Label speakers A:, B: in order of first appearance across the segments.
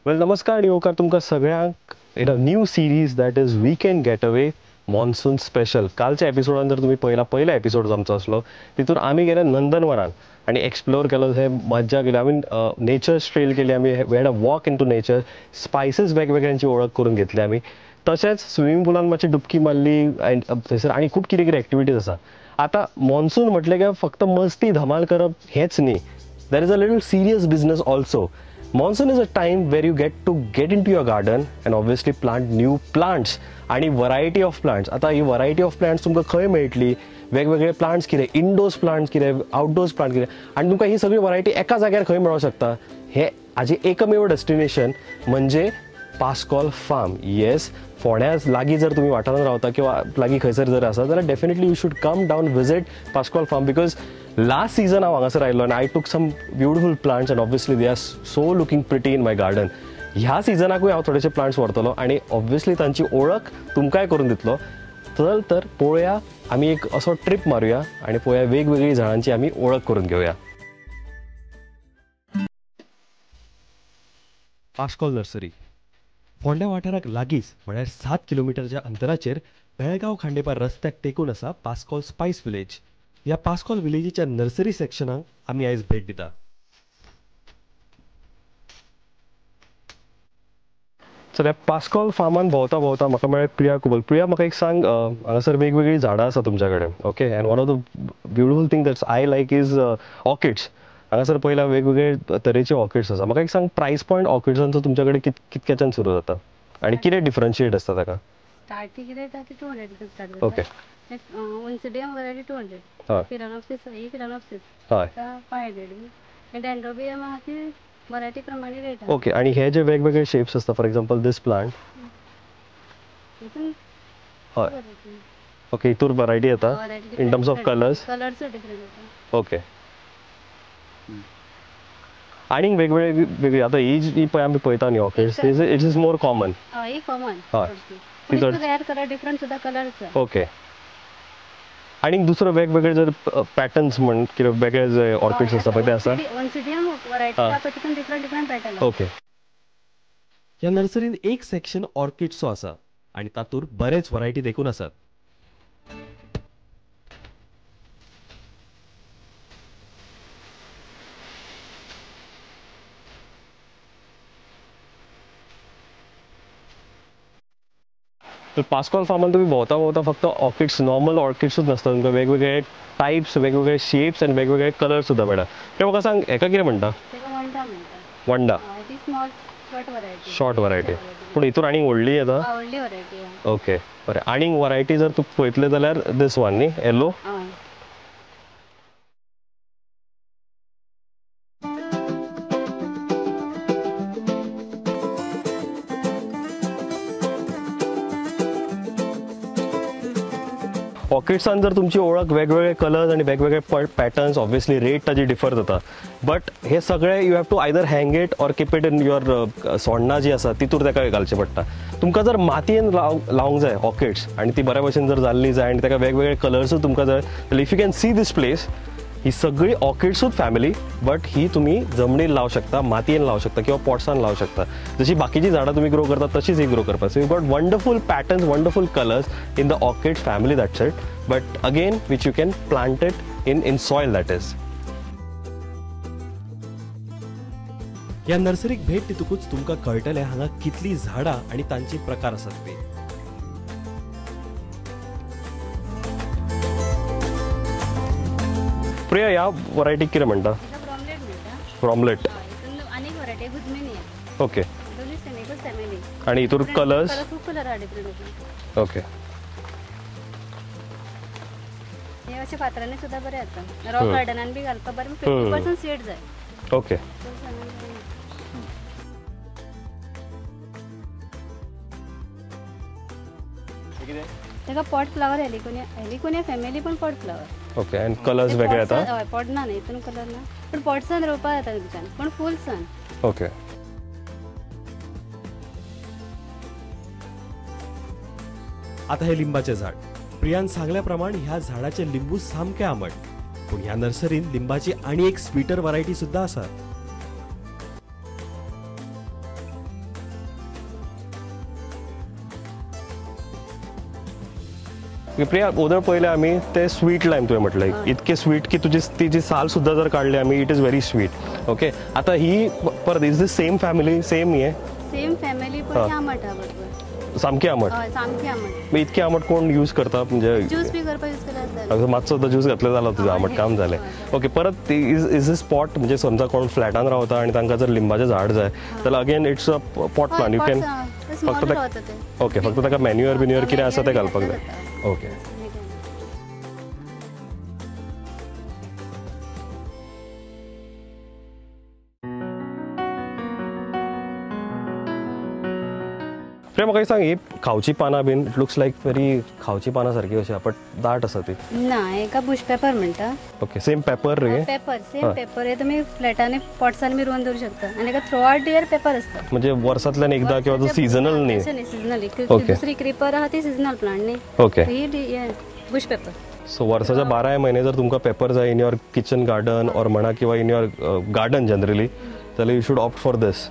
A: वेल नमस्कार आनी येवकार तुमकां सगळ्यांक in a new series that is weekend getaway monsoon special. कालच्या एपिसोडान जर तुमी पळयला, पयलो एपिसोड जो आमचो आसलो तितून आमी गेले नंदनवनान आनी एक्सप्लोर केलो, थंय मज्जा केली आमी, नेचर ट्रेल केली आमी, we had a walk into nature, spices वेगवेगळ्यांची ओळख करून घेतली आमी, तशेंच स्विमींग पुलान मातशी डुबकी मारली आनी थंयसर आनी खूब कितें कितें एक्टिविटीज आसा. आतां मॉन्सून म्हटलें काय फक्त मस्ती धमाल करप हेंच न्ही, there is a little serious business also. Monsoon is a time where you get to get into your garden and obviously plant new plants आणि variety of plants. आता ही variety of plants तुमकां खंय मेळटली, वेगवेगळे प्लांट्स कितें, indoors plants कितें, outdoors plant कितें, आनी तुमकां ही सगळी व्हरायटी एका जाग्यार खंय मेळोंक शकता, हें हाजें एकमेव डेस्टिनेशन म्हणजे पास्कॉल फार्म. येस, फोंड्या लागीं जर तुमी वाठारांत रावता किंवा लागीं खंयसर जर आसा जाल्यार definitely you should come down visit Pascoal farm, because last season हांव हांगासर आयिल्लो आनी I took some beautiful plants and obviously they are so looking pretty in my garden. ह्या सिजनाकूय हांव थोडेशे प्लांट्स व्हरतलो आनी ऑब्वियसली तांची ओळख तुमकांय करून दितलो. चल तर पळोवया, आमी एक असो ट्रीप मारुया आनी पळोवया वेगवेगळी झाडांची आमी ओळख करून घेवया. पास्कॉल नर्सरी फोंड्या वाठाराक लागींच म्हळ्यार 7 किलोमिटरच्या अंतराचेर बेळगांव खांडेपार रस्त्याक तेंकून आसा पास्कॉल स्पायस विलेज. ह्या पास्कॉल विलेजीच्या नर्सरी सेक्शनाक आमी आयज भेट दिता. चल, ह्या पास्कॉल फार्मान भोंवता भोंवता म्हाका मेळ्ळें प्रिया कुबल. प्रिया, म्हाका एक सांग, हांगासर वेगवेगळीं झाडां आसा तुमच्या कडेन, okay, and one of the beautiful thing that's I like is orchids. हांगासर पयला वेगवेगळे तरेचे ऑर्किड्स आसा. म्हाका एक सांग, प्रायस पॉयंट ऑर्किड्सांचो तुमच्या कडेन कितक्याच्यान सुरू जाता आनी कितें डिफरन्शिएट आसता ताका?
B: स्टार्टिंग रेट आसा 200 स्टार्ट जाता.
A: ओके.
B: ओन्सिडियम वरायटी 200,
A: हय,
B: फिलानॉप्सिस, ही फिलानॉप्सिस
A: हय
B: 500, डेंड्रोबियम आहा ती वरायटी प्रमाणे रेट आसा.
A: ओके, आनी हे जे वेगवेगळे शेप्स आसता, फॉर एक्झाम्पल दीस प्लांट,
B: हितून
A: हय, ओके, हितूर वरायटी येता in terms of colours,
B: colours different येता.
A: ओके, आनीक वेगवेगळे वेगळी आतां ही जी पळय आमी पळयता न्ही orchids, it is more common.
B: हय, ही कॉमन,
A: हय,
B: पूण हितून रेयर कलर डिफरंट सुद्दां कलर्स.
A: ओके, आनीक दुसरो वेगवेगळे जर पॅटर्न्स म्हण कितें वेगळे जे ऑर्किड्स आसता पळय ते आसा.
B: ओन्सिडियम वरायटी आसा तितून डिफरंट डिफरंट पॅटर्न.
A: ओके, ह्या नर्सरीन एक सेक्शन ऑर्किड्सचो आसा आनी तातूंत बरेच वरायटी देखून आसात. तर पास्कॉल फार्मान तुमी भोंवता भोंवता फक्त ऑर्किड्स, नॉर्मल ऑर्किड्सूच नासता, तुमकां वेगवेगळे टायप्स, वेगवेगळे शेप्स आनी वेगवेगळे कलर्स सुद्दां मेळटा. ते म्हाका सांग, हेका कितें म्हणटा?
B: वंडा म्हणटा.
A: वंडा,
B: ती small short variety.
A: Short variety, पूण हितून आनीक व्हडली येता.
B: व्हडली वरायटी.
A: ओके, बरें. आनीक वरायटी जर तूं पळयतले जाल्यार दीस वन न्ही, येलो. ऑर्किड्सान जर तुमची ओळख वेगवेगळे कलर्स आनी वेगवेगळे पॅटर्न्स, ऑब्वियसली रेट ताजी डिफर जाता, बट हे सगळे you have to either hang it or keep it in your सोण्णां जी आसा तितूर ताका घालचें पडटा. तुमकां जर मातयेन लावंक जाय ऑर्किड्स आनी ती बऱ्या भशेन जर जाल्ली जाय आनी ताका वेगवेगळे कलर्सूय तुमकां जाय जाल्यार if you can see this place, ही सगळी ऑर्किड्सूच फॅमिली, बट he तुमी जमनीर लावं शकता, मातयेन लावं शकता किंवा पॉट्सान लावं शकता. जशी बाकीची झाडां तुमी ग्रो करता तशीच ही ग्रो करपाक. So you got wonderful patterns, wonderful colours in the orchid family, that's it, but again which you can plant it in soil that is.
C: ह्या नर्सरीक भेट दितकूच तुमकां कळटलें हांगा कितलीं झाडां आनी तांचे प्रकार आसात ते.
A: प्रिया, ह्या वरायटीक कितें म्हणटा?
B: ब्रॉमलेट म्हणटा.
A: ब्रॉमलेट.
B: आनीक वरायटी गुजमेनी.
A: ओके,
B: दोनूय सेम, एकूच फॅमिली.
A: आनी हितूर कलर्स
B: खूब कलर आहा डिफरंट.
A: ओके,
B: हे अशे फातरांनी सुद्दां बरें जाता, रॉक गार्डनान बी घालपाक बरें, 50% सीड जाय.
A: ओके,
B: ताका pot flower, heliconia, heliconia family पण pot flower.
A: Okay, आनी कलर्स वेगळे येता?
B: हय, पॉट ना न्ही, हितून कलर ना, पूण पॉट्सान रोवपाक जाता तुमच्यान, पूण फुलसान.
A: ओके,
C: आता हे लिंबाचें झाड. प्रियान सांगल्या प्रमाण ह्या झाडाचे लिंबू सामके आंबट, पूण ह्या नर्सरीन लिंबाची आनी एक स्वीटर वरायटी सुद्दां आसा.
A: प्रिया ओदळ पयले आमी ते स्वीट लायम तुवें म्हटलें इतके स्वीट की तुजी ती जी साल सुद्दां जर काडली आमी it is very sweet. Okay आतां ही परत is the same family same हे
B: सेम फॅमिली पण आमट आहा बरोबर
A: सामकी आमट.
B: हय सामकी आमट.
A: इतकी आमट कोण यूज करता म्हणजे
B: ज्यूस बी करपाक यूज करता.
A: मातसो ज्यूस घातलो जालो तुझं आमट काम जालें. ओके परत is is pot म्हणजे समजा कोण फ्लॅटान रावता आनी तांकां जर लिंबाचें झाड जाय जाल्यार again it's a pot plant you can फक्त ओके फक्त ताका मॅन्युअर बिन्युअर कितें आसा तें घालपाक जाय. ओके प्रिया म्हाका सांग ही खावची पानां बीन it looks like very खावची पानां सारकी अशी बट दाट आसा ती
B: ना एका बुश पेपर म्हणटा.
A: ओके सेम पेपर रे
B: पेपर सेम पेपर हे तुम्ही फ्लॅटांनी पॉट्सान बी रोवन दवरू शकता आनी एका थ्रू आउट इयर पेपर आसता
A: म्हणजे वर्सांतल्यान एकदा किंवा सीजनल न्ही.
B: सीजनल दुसरी क्रिपर आहा ती सीजनल प्लांट न्ही. ओके ही बुश पेपर.
A: सो वर्साच्या 12 महिने जर तुमकां पेपर जाय in your kitchen garden or म्हणा किंवा इन your garden generally जाल्यार you should opt for this.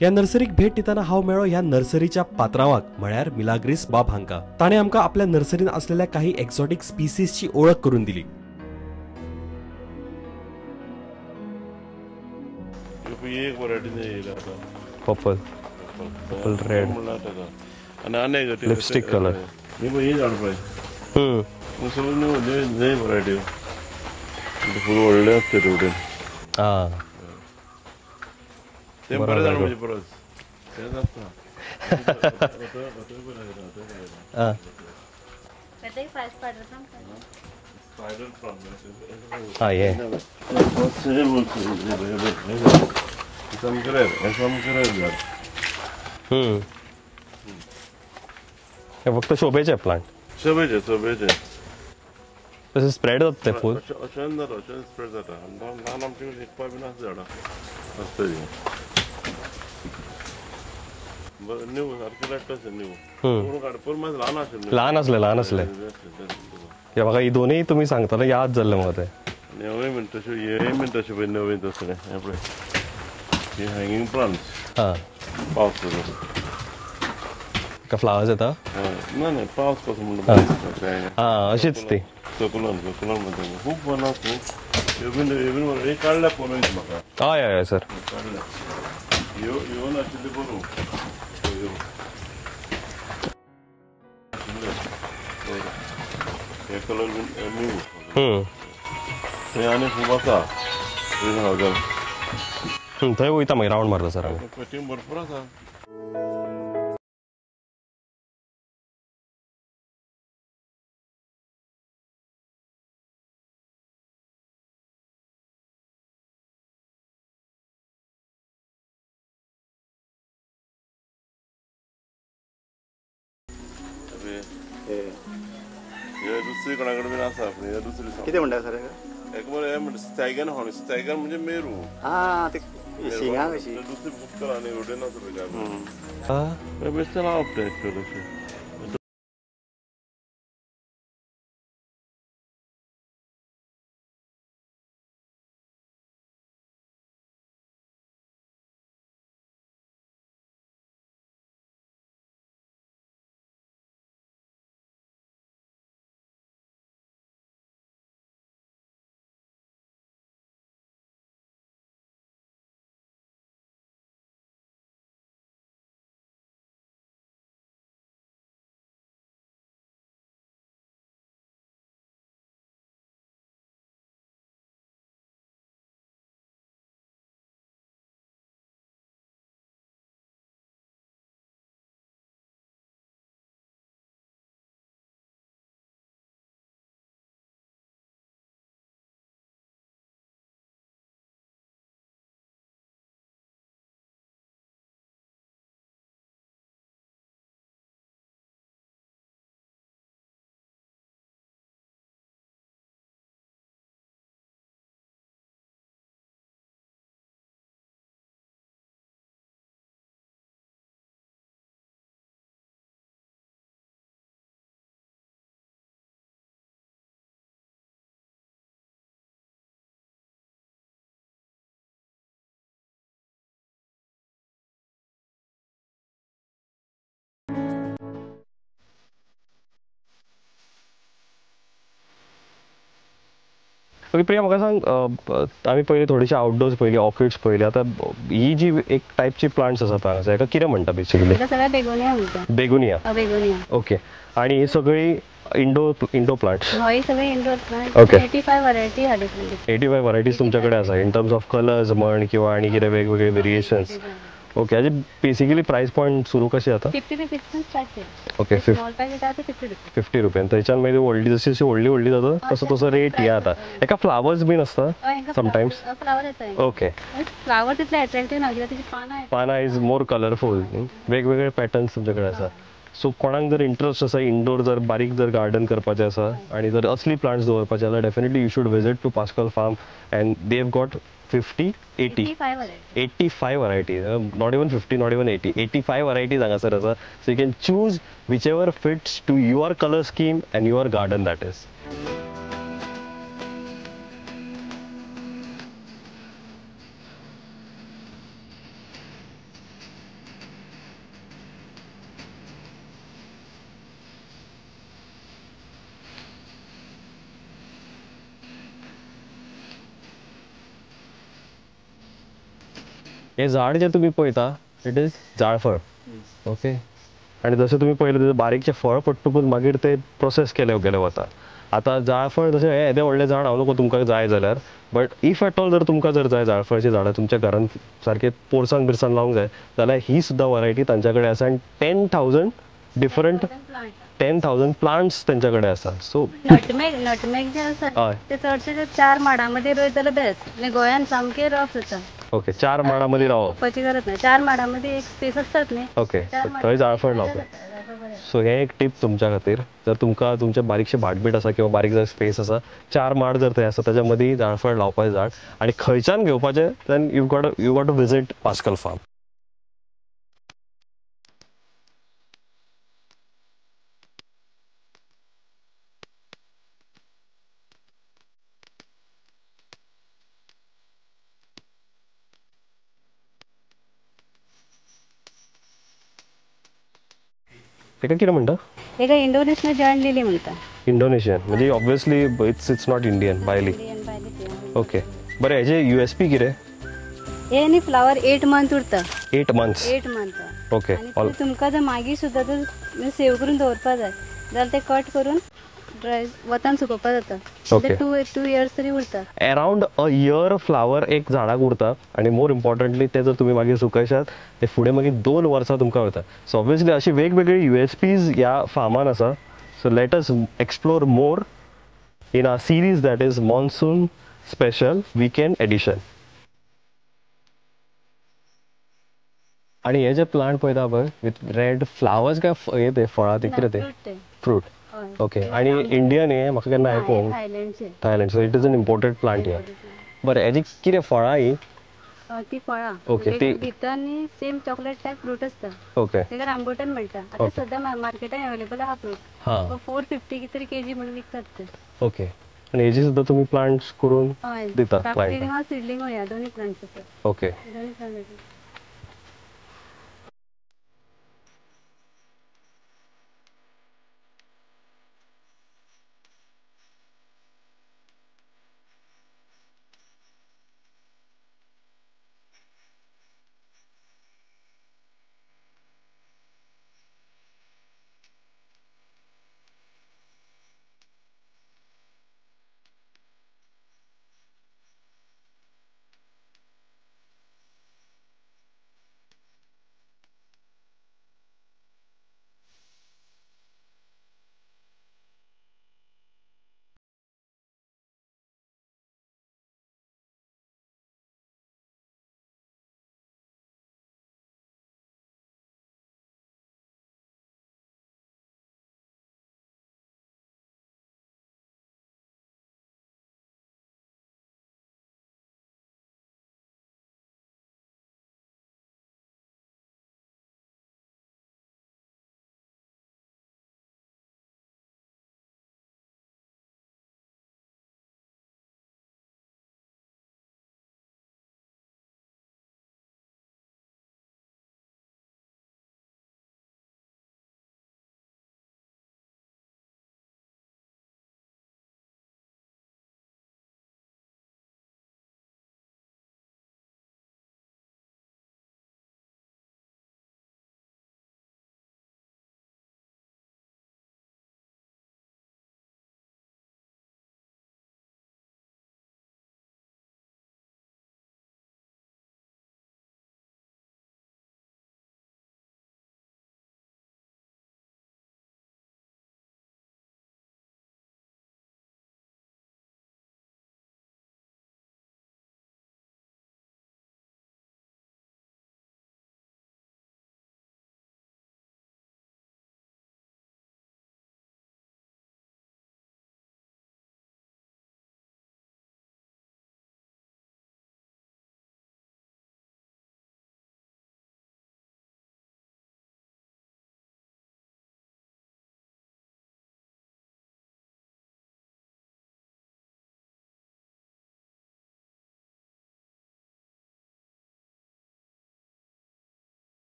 C: ह्या नर्सरीक भेट दितना हांव मेळो ह्या नर्सरीच्या पात्रावाक म्हळ्यार मिलाग्रीस बाब हांकां. ताणें आमकां आपल्या नर्सरीन आसलेल्या काही एक्झॉटिक स्पिसीसची ओळख करून दिली.
D: एक variety
A: purple purple red lipstick colour
D: ही झाड पळय सगळी व्हरायटी फूल व्हडलें आसता तेवटेन.
A: आं
D: ते बरें जाण म्हणजे परत तेंच आसता.
A: फक्त शोभेचे प्लांट
D: शोभेचे शोभेचे
A: तशें स्प्रेड जाता ते फूल
D: अशें जाता अशें स्प्रेड जाता ल्हान आमचे शिकपा बीन आसा झाडां आसता ती न्यू सारकें लायट न्यू पूण मातशें ल्हान आशिल्लें
A: ल्हान आसलें ल्हान आसलें. म्हाका ही दोनूय तुमी सांगतले याद जाल्लें म्हाका तें.
D: नवे बीन तशें हें बीन तशें पळय नवें तसलें हें पळय हे हँगींग प्लांट्स.
A: हां
D: पावस
A: का फ्लावर्स येता
D: ना ना पावस कसो म्हणटा
A: हां अशीच ती
D: सकुलन सकुलन म्हणटा खूब बन आसा ह्यो बीन ह्यो बीन हे काडल्या पळोवंक म्हाका.
A: हय हय हय सर
D: काडल्या ह्यो ह्यो नाशिल्ल्यो बरो ह्यो हे कलर बीन न्यू थंय आनी खूब आसा
A: थंय वयता मागीर रावंड मारता सर आमी
D: भरपूर आसा. दुसरी कोणा कडेन बीन आसा दुसरी
E: कितें म्हणटा सर
D: एक बरें म्हणटा स्टॅगन हॉर्न स्टॅगन म्हणजे मेरू.
E: आं ते शिंगां कशी
D: दुसरी खूब तरांनी रोडेन आसा पळय बेश्टें लावप तें एक्चुअली.
A: ओके प्रिया, म्हाका सांग, आमी पयलीं थोडीशी आउटडोर्स पयली, ऑर्किड्स पयली, आतां ही जी एक टायपची प्लांट्स आसा पळय हांगासर, हेका कितें म्हणटा बेसिकली?
B: ताका सगळ्या बेगोनिया म्हणटा.
A: बेगोनिया.
B: बेगोनिया.
A: ओके, आनी ही सगळी इंडोर प्लांट्स?
B: हय, सगळे इंडोर प्लांट.
A: Okay.
B: 85 variety हा डिफरंट.
A: 85 व्हरायटीज तुमच्या कडेन आसा इन टर्म्स ऑफ कलर्स म्हण किंवा आनी कितें वेगवेगळे वेरिएशन्स. ओके, हाजी बेसिकली प्रायस पॉयंट सुरू कशी जाता?
B: 50 rupees start.
A: Okay,
B: small packet आसा 50 रुपीज.
A: 50 रुपया. थंयच्यान मागीर व्हडली, जशी जशी व्हडली व्हडली जाता तसो तसो रेट हे जाता. एका फ्लावर्स बीन आसता समटायम्स?
B: फ्लावर येता.
A: ओके.
B: फ्लावर तितले अट्रॅक्टीव ना, कित्याक तेची पानां.
A: पानां is more colourful. वेगवेगळे पॅटर्न्स तुमचे कडेन आसा. सो कोणाक जर इंट्रस्ट आसा, इंडोर जर बारीक जर गार्डन करपाचें आसा आनी जर असली प्लांट्स दवरपाचे जाल्यार definitely you should visit to Pascal farm and they have got 50, 80, 85 variety, not even 50, not even 80, 85 varieties हांगासर आसा. So you can choose whichever fits to your colour scheme and your garden that is. हे झाड जे तुमी पळयता it is जाळफळ. Okay, आनी जशें तुमी पळयलें तेजें बारीकचें फळ पडटकूच मागीर ते प्रोसेस केले गेले वता. आतां जाळफळ जशें हें येदें व्हडलें झाड हांव नको तुमकां जाय जाल्यार, बट if at all जर तुमकां जर जाय जाळफळाचीं झाडां तुमच्या घरान सारकें पोरसान बिरसान लावंक जाय जाल्यार ही सुद्दां वरायटी तांच्या कडेन आसा. आनी 10,000 डिफरंट 10,000 प्लांट्स तांच्या कडेन आसा. सो
B: नटमेग, नटमेग जे आसा ते चडशे 4 माडां मदीं रोयत जाल्यार बेस्ट. गोंयांत सामकें रफ जाता.
A: ओके, 4 माडां मदीं रावप
B: गरज ना, 4 माडां मदीं एक स्पेस आसतात न्ही.
A: ओके, थंय जाळफळ लावप. सो हें एक टीप तुमच्या खातीर, जर तुमकां तुमचें बारीकशें भाटबीट आसा किंवा बारीक जर स्पेस आसा, 4 माड जर थंय आसा ताच्या मदीं जाळफळ लावपाचें झाड आनी खंयच्यान घेवपाचें then you got to visit Pascal farm. तेका कितें म्हणटा?
B: तेका इंडोनेशियन जॉयंट लिली म्हणटा.
A: इंडोनेशियन म्हणजे obviously it's not Indian बायली. ओके, बरें, हेजे USP कितें?
B: हे न्ही फ्लावर 8 मंथ उरता.
A: 8 months?
B: 8 month.
A: Okay.
B: तुमकां जर मागीर सुद्दां जर सेव करून दवरपा जाय जाल्यार ते कट करून ड्राय वतान सुकोवपा जाता.
A: ओके.
B: 2 इयर्स तरी उरता.
A: अरावंड अ इयर फ्लावर एक झाडाक उरता आनी मोर इम्पॉर्टंटली ते जर तुमी मागीर सुकयशात ते फुडें मागीर 2 वर्सां तुमकां उरता. सो ऑब्वियसली अशी वेगवेगळी USPs ह्या फार्मान आसा. So let us explore more in our series that is monsoon special weekend edition. आनी हे जे प्लांट पळयता पळय विथ रेड फ्लावर्स काय हे ते फळां ते कितें ते फ्रूट. ओके, आनी इंडियन हे म्हाका केन्ना आयकूंक Thailand. So it is an imported plant here. बरें, हेजी कितें फळां ही?
B: ती फळां.
A: ओके, ती
B: भितर न्ही सेम चॉकलेट टायप फ्रूट आसता.
A: ओके,
B: तेका रामबुटन म्हणटा. आतां सद्या मार्केटान अवेलेबल आहा फ्रूट. 450 कितें तरी केजी म्हणून विकतात ते.
A: ओके, आनी हेजी सुद्दां तुमी प्लांट्स करून दिता?
B: प्लांट सिडलिंग होया दोनूय प्लांट्स आसा.
A: ओके,
B: दोनूय प्लांट.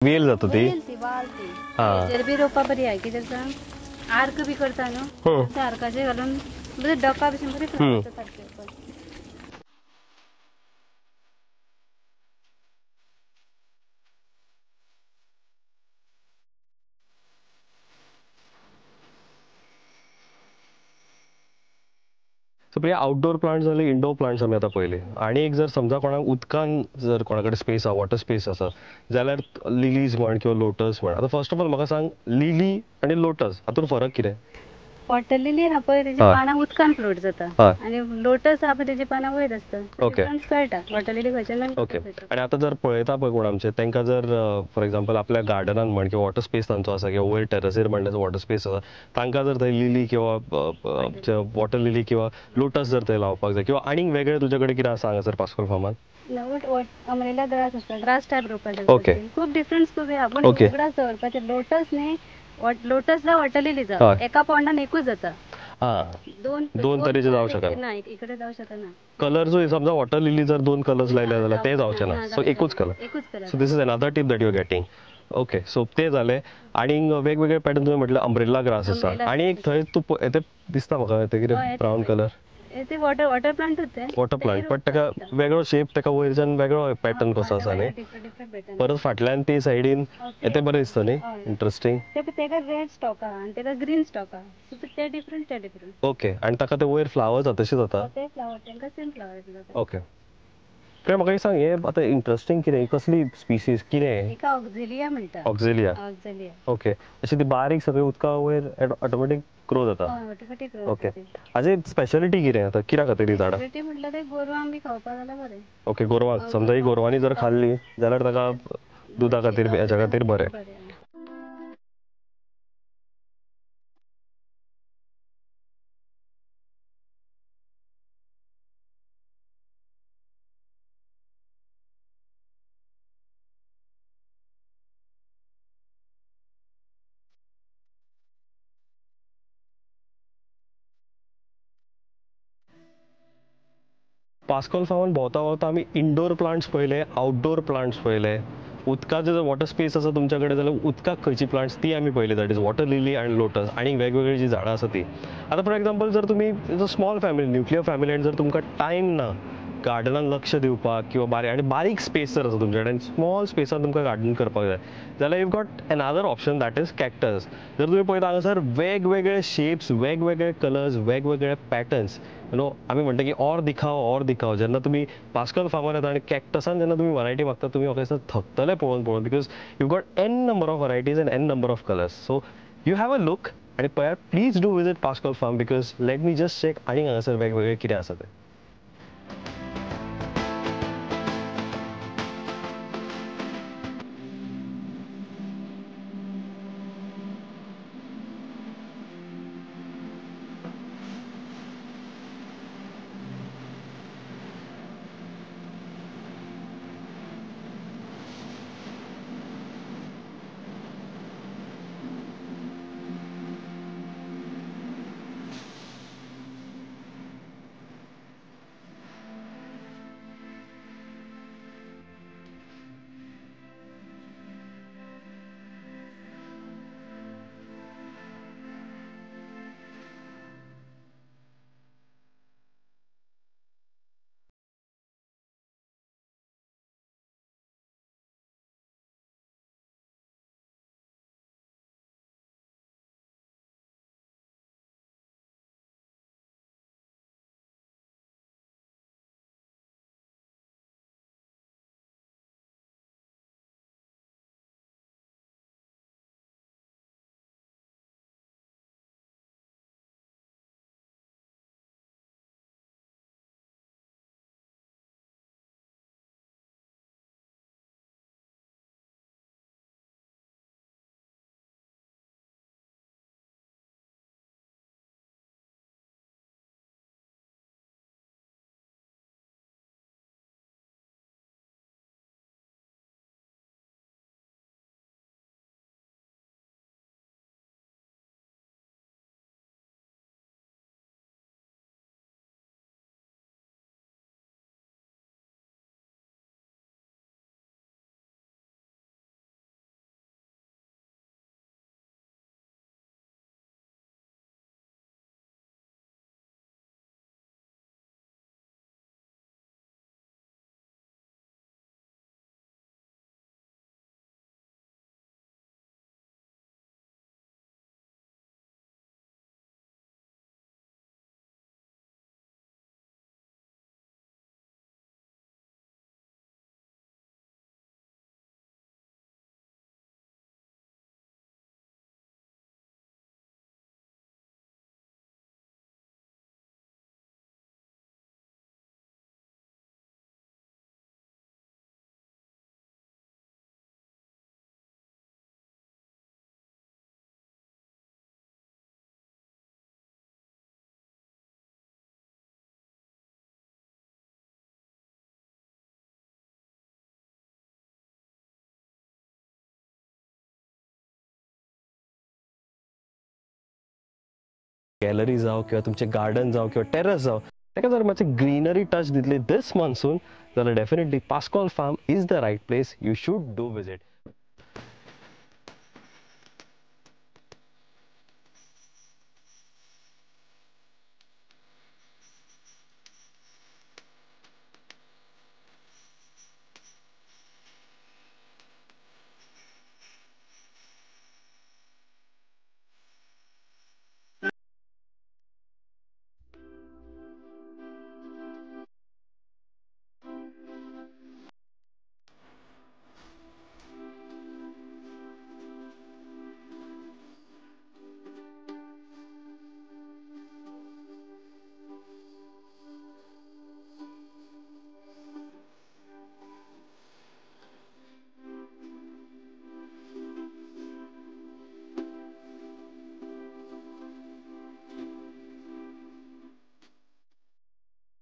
A: वेल जाता ती,
B: वेल ती वाल ती. हेजेर बी रोवपा बरी आहा, कितें सांग आर्क बी करता न्हू, त्या आर्काचेर घालून बरें डोका भशेन बरें फ्लावर सारकें.
A: सो प्रिया, आउटडोर प्लांट्स जाले, इंडोर प्लांट्स आमी आतां पळयले. आनी एक जर समजा कोणाक उदकान जर कोणा कडेन स्पेस आहा, वॉटर स्पेस आसा जाल्यार लिलीज म्हण किंवा लोटस म्हण. आतां फर्स्ट ऑफ ऑल म्हाका सांग, लिली आनी लोटस हातूंत फरक कितें?
B: वॉटर लिली आहा पळय तेजी पानां उदकान फ्लोट जाता, आनी लोटस आहा पळय तेजी पानां वयर आसता. डिफरन्स कळटा वॉटर लिली खंयच्यान.
A: ओके. आनी आतां जर पळयता पळय कोण आमचे, तांकां जर फॉर एक्झाम्पल आपल्या गार्डनान म्हण किंवा वॉटर स्पेस तांचो आसा किंवा वयर टेरसीर म्हण तांचो वॉटर स्पेस आसा, तांकां जर थंय लिली किंवा वॉटर लिली किंवा लोटस जर थंय लावपाक जाय किंवा आनीक वेगळे तुजे कडेन कितें आसा हांगासर पास्कोल फार्मान?
B: अम्ब्रेला ग्रास आसता, ग्रास टायप रोवपाक जाय. खूब डिफरन्स खूब आहा, पूण उगडास दवरपाचें लोटस न्ही, लोटस जावं वॉटर लिली जावं एका पोंडान एकूच जाता,
A: दोन तरेचे जावं शकना,
B: ना इकडे जावं शकना.
A: कलर जो समजा वॉटर लिली जर दोन कलर्स लायले जाल्यार ते जावचे ना, सो एकूच कलर.
B: एकूच colour.
A: So this is another tip that you are getting. Okay, so ते जाले. आनी वेगवेगळे पॅटर्न तुवें म्हटलें अम्ब्रेला ग्रास आसा, आनी एक थंय तूं ते दिसता म्हाका ते कितें ब्रावन कलर,
B: ते वॉटर प्लांट ते
A: वॉटर प्लांट, बट ताका वेगळो शेप, ताका वयरच्यान वेगळो पॅटर्न कसो आसा न्ही, परत फाटल्यान ते सायडीन ते बरें दिसता न्ही, इंट्रस्टींग.
B: तेका रेड स्टॉक आहा आनी तेका ग्रीन स्टॉक आहा, सो ते डिफरंट, ते डिफरंट.
A: ओके, आनी ताका ते वयर फ्लावर्स जाता तशें जाता,
B: ते फ्लावर तांकां सेम फ्लावर जाता.
A: ओके, प्रिया म्हाका एक सांग, हे आतां इंट्रस्टींग कितें, कसली स्पिसीज कितें?
B: एका ऑक्झिलिया म्हणटा.
A: ऑक्झिलिया.
B: ऑक्झिलिया.
A: ओके, अशी ती बारीक सगळी उदका वयर ऑटोमॅटीक ग्रो जाता.
B: Automatic grow.
A: Okay, हाजी स्पेशलिटी कितें आतां, कित्या खातीर ही झाडां?
B: स्पेशलिटी म्हटल्यार ते गोरवांक बी खावपाक जाल्यार बरें.
A: ओके, गोरवांक समजा ही गोरवांनी जर खाल्ली जाल्यार ताका दुदा खातीर हेच्या खातीर बरें. पास्कोल फार्मान भोंवता भोंवता आमी इंडोर प्लांट्स पळयले, आउटडोर प्लांट्स पळयले, उदकाचे जर वॉटर स्पेस आसा तुमच्या कडेन जाल्यार उदकाक खंयची प्लांट्स ती आमी पळयली, that is water lily आनी लोटस आनी वेगवेगळी जी झाडां आसा ती. आतां फॉर एक्झाम्पल जर तुमी स्मॉल फॅमिली, न्युक्लियर फॅमिली आनी जर तुमकां टायम ना गार्डनान लक्ष दिवपाक किंवा बारीक आनी बारीक स्पेस जर आसा तुमच्या कडेन आनी स्मॉल स्पेसान तुमकां गार्डन करपाक जाय जाल्यार you got another option that is cactus. जर तुमी पळयता हांगासर वेगवेगळे शेप्स, वेगवेगळे कलर्स, वेगवेगळे पॅटर्न्स, you know आमी म्हणटा की और दिखाव और दिखाव. जेन्ना तुमी पास्कल फार्मार येता आनी कॅक्टसान जेन्ना तुमी वरायटी मागता तुमी म्हाका दिसता थकतले पळोवन पळोवन, because you got N number of varieties and N number of colours. So you have a look आनी पळयात, please do visit Pascoal farm because let me just check आनी हांगासर वेगवेगळे कितें आसा तें. गॅलरी जावं किंवा तुमचें गार्डन जावं किंवा टेरस जावं, ताका जर मातशें ग्रीनरी टच दितली दीस मॉन्सून जाल्यार definitely Pascoal farm is the right place you should do visit.